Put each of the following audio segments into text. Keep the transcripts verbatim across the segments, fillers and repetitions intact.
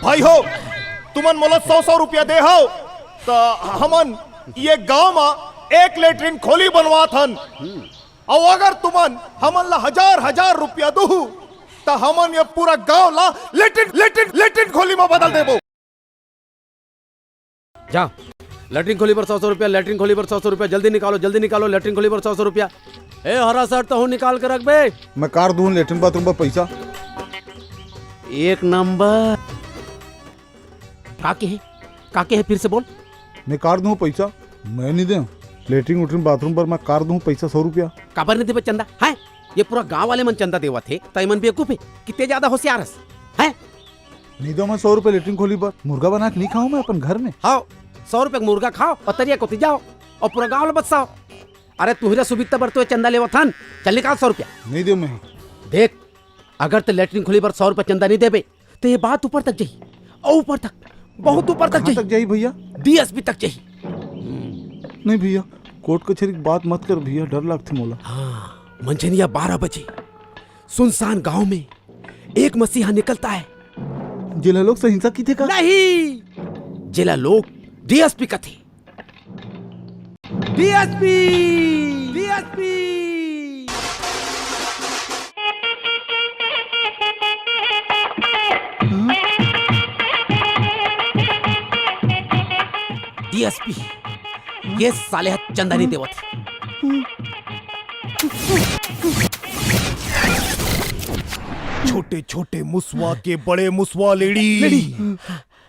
भाई हो, तुमन मोला सौ सौ रुपया दे हव, त हमन ये गांव म एक लेटरिन खोली बनवात हन। अउ अगर तुमन हमन ला हजार हजार रुपया दुहू, त हमन ये पूरा गांव ला लेटरिन लेटरिन लेटरिन खोली म बदल देबो। जा, लेटरिन खोली बर सौ सौ रुपया, लेटरिन खोली बर सौ सौ रुपया, जल्दी निकालो, जल्दी निकालो, लेटरिन खोली बर सौ सौ रुपया। ए हरा शर्ट, तहूं निकाल के रख बे। मैं कार दूं लेटरिन बाथरूम बर पैसा। एक नंबर। का के हे? का के हे? फिर से बोल। मैं कार दूं पैसा, मैं नहीं दे। लेटरिन उटरिन बाथरूम बर मैं कार दूं पैसा सौ रुपया। काबर नहीं देबे चंदा? हैं? ये पूरा गांव वाले मन चंदा देवत हे, त एमन बेवकूफ हे? कितने ज्यादा होशियार हस? हैं? नहीं दो मैं सौ रुपया लेटरिन खोली बर। मुर्गा बना के नहीं खाऊं मैं अपन घर में। हाव, सौ रुपया के मुर्गा खाव अउ तरिया कोती जाव अउ पूरा गांव ल बसाव। अरे तुंहरा सुबिधा बर तो ये चंदा लेवत हन। चल निकाल सौ रुपया। नहीं दे मैं। देख, अगर ते लेटरिन खोली बर सौ रुपया चंदा नहीं देबे, त ये बात ऊपर तक जाही, अउ ऊपर तक, बहुत ऊपर तक कहाँ जाही। तक जाही भैया? डीएसपी तक जाही। नहीं भैया, कोर्ट कचहरी की बात मत कर भैया, डर लगथे मोला। हाँ, मंझनिया बारह बजे सुनसान गांव में एक मसीहा निकलता है। जेला लोग सहिंसा किथे का? नहीं, जेला लोग डीएसपी कथे। DSP, DSP. डीएसपी, ये साले ह चंदा नहीं देवत। छोटे छोटे मुसवा के बड़े मुसवा लेड़ी। लेड़ी।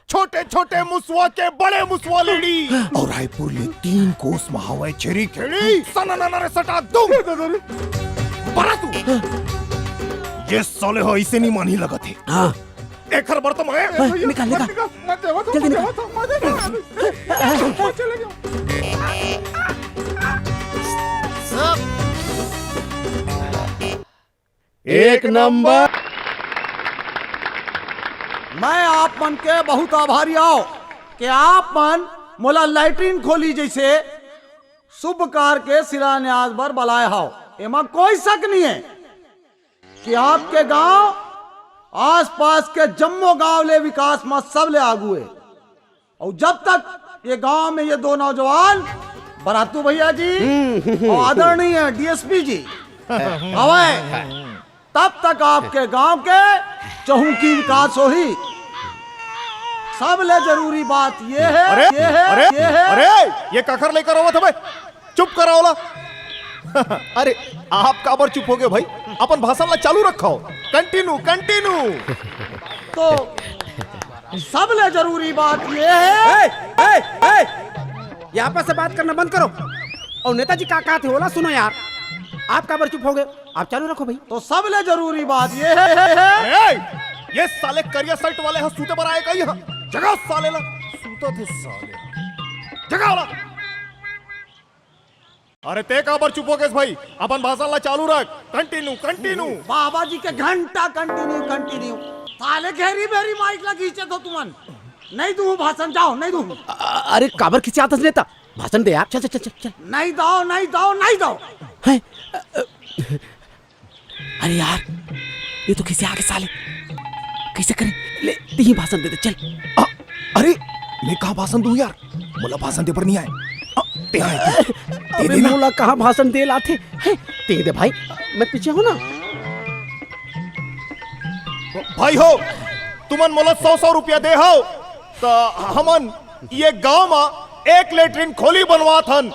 छोटे छोटे मुसवा के बड़े मुसवा लेड़ी। अउ रायपुर ले तीन कोस म हवय छेरी खेड़ी। सना ना ना रे सटा दूं। बरा तू। ये साले ह अइसे नहीं मानही लगत हे। हाँ। एखर बर तो मैं ए, निकाल, निकाल। मत देवा तो, जल्दी मत निकाल। देवा तो, मत देवा तो। एक नंबर। मैं आप मन के बहुत आभारी आव कि आप मन मोला लैट्रिन खोली जैसे शुभ कार्य के शिलान्यास बर बलाए हव। एमा कोई शक नहीं है कि आपके गांव आसपास के जम्मो गांव ले विकास म सबले आगू है। अउ जब तक ये गांव में ये दो नौजवान बरातू भैया जी अउ आदरणीय डीएसपी जी हवय, तब तक आपके गांव के चहुंकी विकास होही। सबले जरूरी बात ये है, अरे, ये है, अरे, ये है। अरे, ये काखर लेकर आवत हवे? चुप करा ओला। अरे, आप काबर चुप हो गए भाई? अपन भाषण ला चालू रखो। Continue, continue. तो सबले जरूरी बात ये है। ए, ए, ए, यहाँ पर से बात करना बंद करो। अउ नेताजी का कहत हे ओला सुनो यार। आप काबर चुप हो गए? आप चालू रखो भाई। तो सबले जरूरी बात ये है। अरे, ये साले करिया शर्ट वाले ह सूते बर आए का यहाँ? जगा साले ला। सूतत हे साले। जगा ओला। अरे ते काबर चुप हो गेस भाई? अपन भाषण ला चालू रख। Continue, continue. बाबा जी के घंटा कंटिन्यू, कंटिन्यू। साले घेरी बेरी माइक ला खींचे तो तुमन। नहीं दूं भाषण, जाओ, नहीं दूं। अ-, अरे काबर खिसियात हस नेता? भाषण दे यार, चल, चल, चल, चल, चल। नहीं दो, नहीं दो, नहीं दो। हैं? अ, अ, अरे यार, ये तो खिसिया गे साले। कैसे करें? ले, तेही भाषण दे दे, चल। अ, अरे, मैं का भाषण दूं यार? मोला भाषण दे बर नहीं आए। अ, ते आए, ते, ते अबे दे ना। मोला कहाँ भाषण दे लाथे? हैं, ते दे भाई, मैं पीछे हूँ ना। भाई हो, तुमन मोला सौ सौ रुपया दे हव, त हमन ये गांव म एक लेटरिन खोली बनवात हन।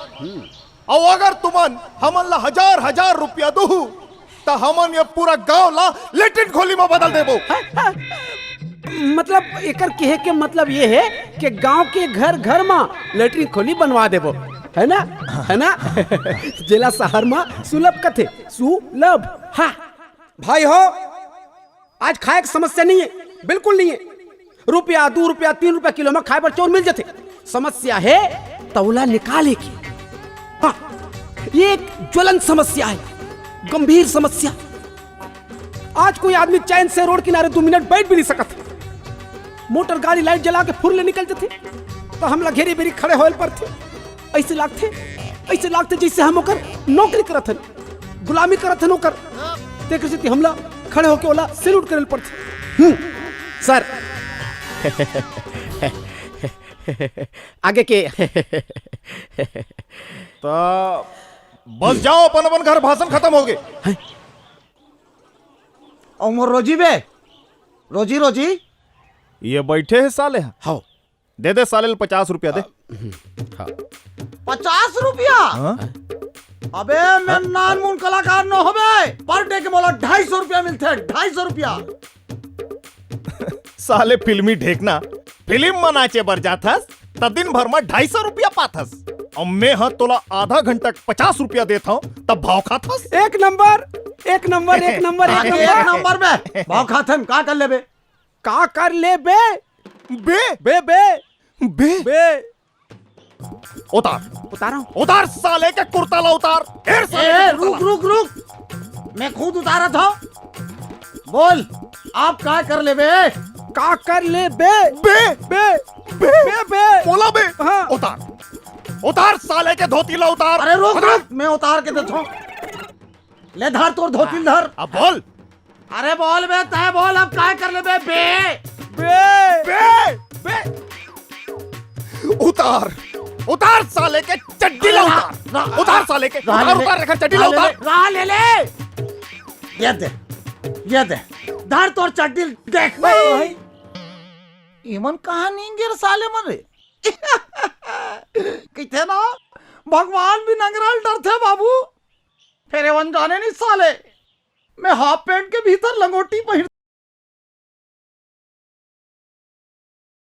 अउ अगर तुमन हमन ला हजार हजार रुपया दुहू, त हमन ये पूरा गांव ला लेटरिन खोली म बदल देबो। मतलब एकर कहे के मतलब ये है कि गांव के घर घर म लेटरिन खोली बनवा देबो, है ना? है ना? जेला शहर म सुलभ कथे, सुलभ। हाँ। भाई हो, आज खाए के समस्या नहीं है, बिल्कुल नहीं है। रुपया, दू रुपया, तीन रुपया किलो म खाए बर चाउर मिल जथे। समस्या है तौला निकाले की। हाँ, ये एक ज्वलन समस्या है, गंभीर समस्या। आज कोई आदमी चैन से रोड किनारे दू मिनट बैठ भी नहीं सकत। मोटर गाड़ी लाइट जला के फुर ले निकल जथे, त हमला घेरी बेरी खड़े होए ल परथे। ऐसे लागथे, ऐसे लागथे जैसे हम ओकर नौकरी करत हन, गुलामी करत हन ओकर। तेकर सेती हमला खड़े होके ओला सैल्यूट करे ल परथे। हम्म, सर, आगे के। त बस जाओ, अपन अपन घर भाषण खतम होगे। अउ मोर रोजी बे, रोजी, रोजी। ये बइठे हे साले ह। हव। दे दे साले ल पचास रुपया दे। पचास रुपया? हाँ? अबे मैं नानमुन कलाकार न होबे, per day के मोला ढाई सौ रुपया मिलथे, ढाई सौ रुपया। साले फिल्मी ढेकना, फिल्म म नाचे बर जाथस त दिन भर म ढाई सौ रुपया पाथस। अउ मैं ह तोला आधा घंटा के पचास रुपया देत हंव, तब भाव खाथस। एक नंबर, एक नंबर, एक नंबर, एक आगे नंबर। एक नंबर बे, भाव खाथन, का कर लेबे? का कर लेबे? बे, बे, बे। बे। बे। उतार। उतारो। उतार साले के कुर्ता ला उतार। ए, साले ए, के कुर्ता रुक, ला। रुक, रुक। मैं खुद उतारत हंव। बोल, अब का कर लेबे? का कर लेबे? बे। बे। बे। बे, बे। बोला बे। हाँ। उतार। उतार साले के धोती ला उतार। अरे रुक, उतार। रुक, मैं उतार के देथंव। ले धर तोर धोती ल धर। अब बोल। अरे बोल बे, तय बोल, अब काय कर लेबे बे? बे। बे। बे। उतार, उतार साले के चड्डी ला अरे उतार। रा-, रा-, उतार साले के, रा-, उतार, ले, उतार, एकर चड्डी ला रा-, ले, उतार। रा-, ले, ले। ये दे, ये दे, धर तोर चड्डी ल देख बे। भाई। इमन कहाँ निंगे रे साले मन रे? कहिथे ना, भगवान भी नंगरा ल डरथे बाबू। फेर एमन जाने नहीं साले, मैं half pant के भीतर लंगोटी पहिन